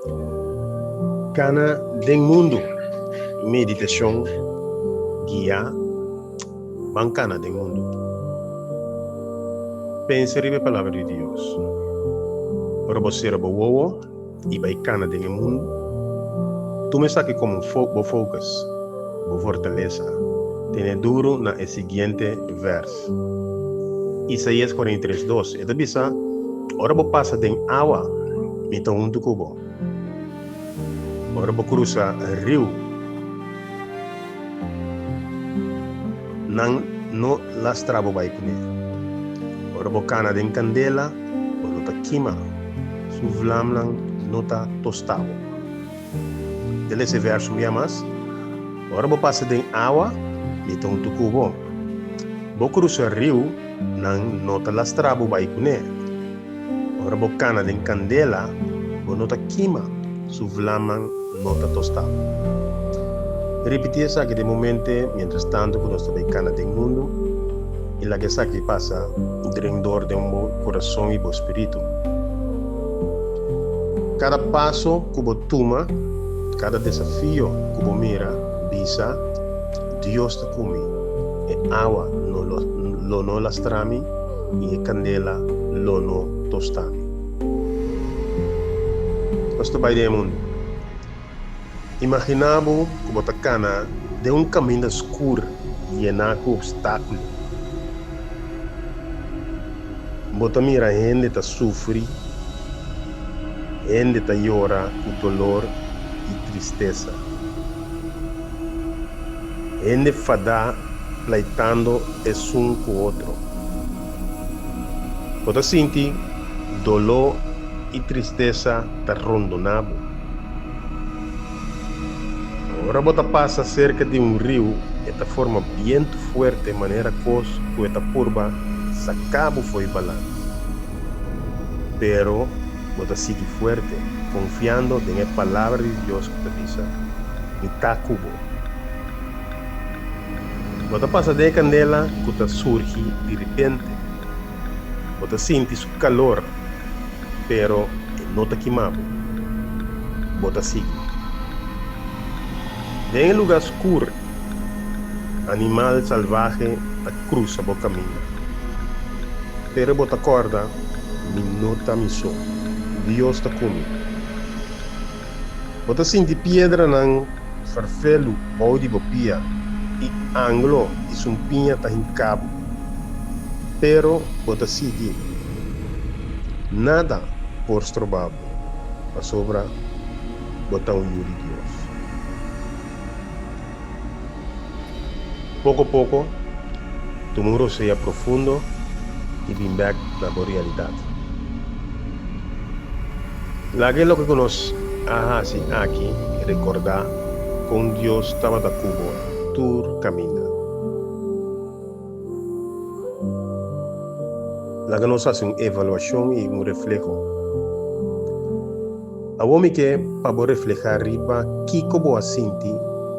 Kana den mundu, Meditashon guiá Ban kana den mundu. Pensa riba e Palabra di Dios. Ora bo sera bo wowo i bai kana den e mundu, tuma esaki komo bo focus, bo fortalesa. Tene duru na e siguiente vèrs, Isaías 43, dos, e ta bisa, Ora bo pasa den awa, mi ta huntu ku bo. Ora bo krusa riu, nan no lastra bo bai kuné. Ora bo kana den kandela, bo no ta kima, su vlamnan no ta tosta bo. Te lesa e vèrso un bia mas, Ora bo pasa den awa, mi ta huntu ku bo. Bo krusa riu, nan no ta lastra bo bai kuné. Ora bo kana den kandela, bo no ta kima, su vlaman no ta tosta bo. Ripití esaki den momente miéntras tantu ku nos ta bai kana den mundu i laga esaki pasa dren dor den bo kurason i bo spiritu. Kada paso ku bo tuma, kada desafio ku bo mira, bisa, Dios ta ku mi, e awa no lo no lastra mi i e kandela lo no tosta mi. Nos ta bai den e mundu. Imaginá bo ku bo ta kana den un kaminda skur yená ku opstákulo. Bo ta mira hende ta sufri, hende ta yora ku dolor i tristesa. Hende fadá pleitando esun ku otro. Bo ta sinti doló i tristesa ta rondoná bo. Ora bo ta pasa serka di un riu, e ta forma bientu fuerte manera kos ku e ta purba saká bo fo'i balans. Pero bo ta sigui fuerte, konfiando den e Palabra di Dios ku ta bisa, Mi ta ku bo. Bo ta pasa den e kandela ku ta surgi diripente. Bo ta sinti su kalor, pero e no ta kima bo. Bo ta sigui. Den e lugá skur, animal salvahe ta krusa bo kaminda. Pero bo ta kòrda, Mi no ta mi so. Dios ta ku mi. Bo ta sinti piedranan ferfelu bou di bo pia i anglo i sumpiña ta hinká bo. Pero bo ta sigui. Nada por stroba bo, pasobra bo ta un yu di Dios. Poko poko, tuma un rosea profundo i bin bèk na bo realidat. Laga e loke ku nos a hasi aki rekordá kon Dios tabata ku bo tur kaminda. Laga nos hasi un evaluashon i un refleho. Awor mi ke pa bo reflehá riba kiko bo a sinti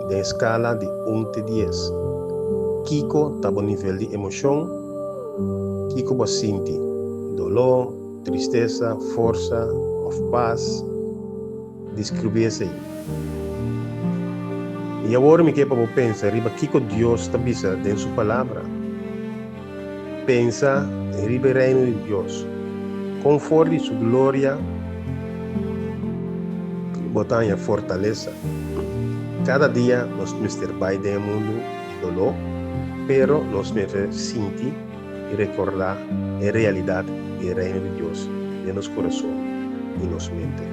den e skala di un te dies. Kiko ta bo nivel di emoshon? Kiko bo a sinti? Doló, tristesa, forsa òf pas? Deskribí esei. I awor mi ke pa bo pensa riba kiko Dios ta bisa den su Palabra. Pensa riba e Reino di Dios. Kon for di su gloria bo ta haña fortalesa. Kada dia nos mester bai den e mundu di doló, pero nos mester sinti i rekordá e realidat di e Reino di Dios den nos kurason i nos mente.